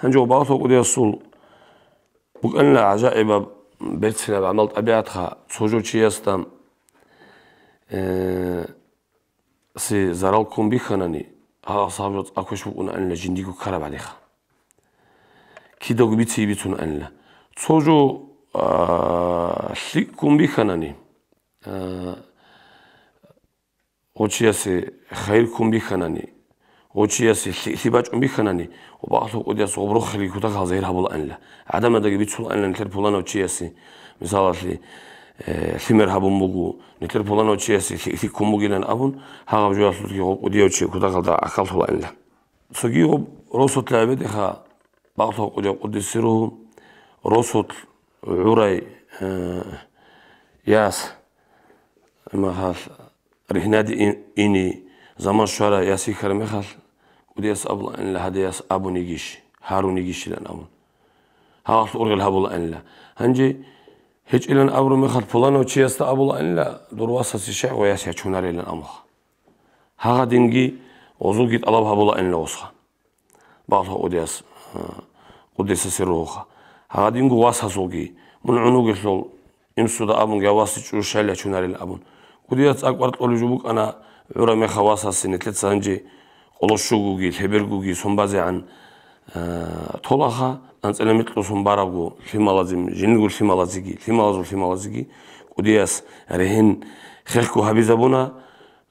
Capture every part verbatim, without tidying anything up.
Гьанже гъоб Аллагьасул кӀудиясул букӀанила гӀажаибаб берцинаб гӀамал-тӀабигӀатха, цо жо чиясда, э, си зарал ккун бихьанани, гьагъас гьаб жо цӀакъ квеш букӀунаанила жиндиго ккараб гӀадиха. Кидаго бициги бицунаанила. Цо жо, а, лъикӀ ккун бихьанани, а, гъо чиясе хайир ккун бихьанани, гъо чиясе лъикӀлъи бачӀун бихьанани, гъоб Аллагьасул кӀудияс гъоб рохелги кутакалда загьир гьабулаанила. ГӀадамаздаги бицулаанила нилъер пуланав чиясе, мисалалъе, э, лъимер гьабун буго, нилъер пуланав чиясе лъикӀлъи ккун бугилан абун, гьагъаб жоялъулъги гъоб кӀудияв чи кутакалда гӀахьаллъулаанила. Цоги гъоб росулъ гьабидеха, Аллагьасул кӀудияв къуддиса сирругьу, росулъ гӀурай, э, яс, махал, ригьнаде ин-, ине заман щварай яс йихьараб мехалъ, кӀудияс абулаанила гьадин яс абун йигищ, гьарун йигищилан абун. Гьагъалъ ургъел гьабулаанила. Гьанже гьечӀилан абураб мехалъ пуланав чиясда абулаанила, дур васасе щай гъо яс ячунарилан абунха. Гьагъадинги гъозулги тӀалаб гьабулаанила гъосха. Аллагьасул кӀудияс, а, къуддиса сирругьуха. Гьагъадинго васасулги, мун гӀун вугелъул, инсуда абунги, гьав васас чӀужу щай ячунарилан абун. КӀудияс цӀакъ кӀвар кьолеб жо букӀана, гӀураб мехалъ васасе нилъеца гьанже къоло щугоги, лъебергоги сон базегӀан, а, толаха, анцӀила микьго сон барабго лъималазин, жиндирго лъималазеги, лъималазул лъималазеги кӀудияс ригьин хехго гьабизабуна,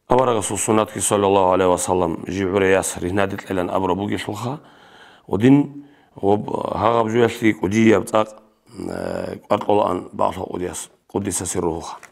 Аварагасул суннатги, саллаллагьу гӀалайгьи ва саллам, жив гӀурай яс ригьнаде кьелан абураб бугелъулха, гъодин гъоб гьагъаб жоялъги кӀудияб цӀакъ, э, кӀвар кьолаан Аллагьасул кӀудияс, къуддиса сирругьуха.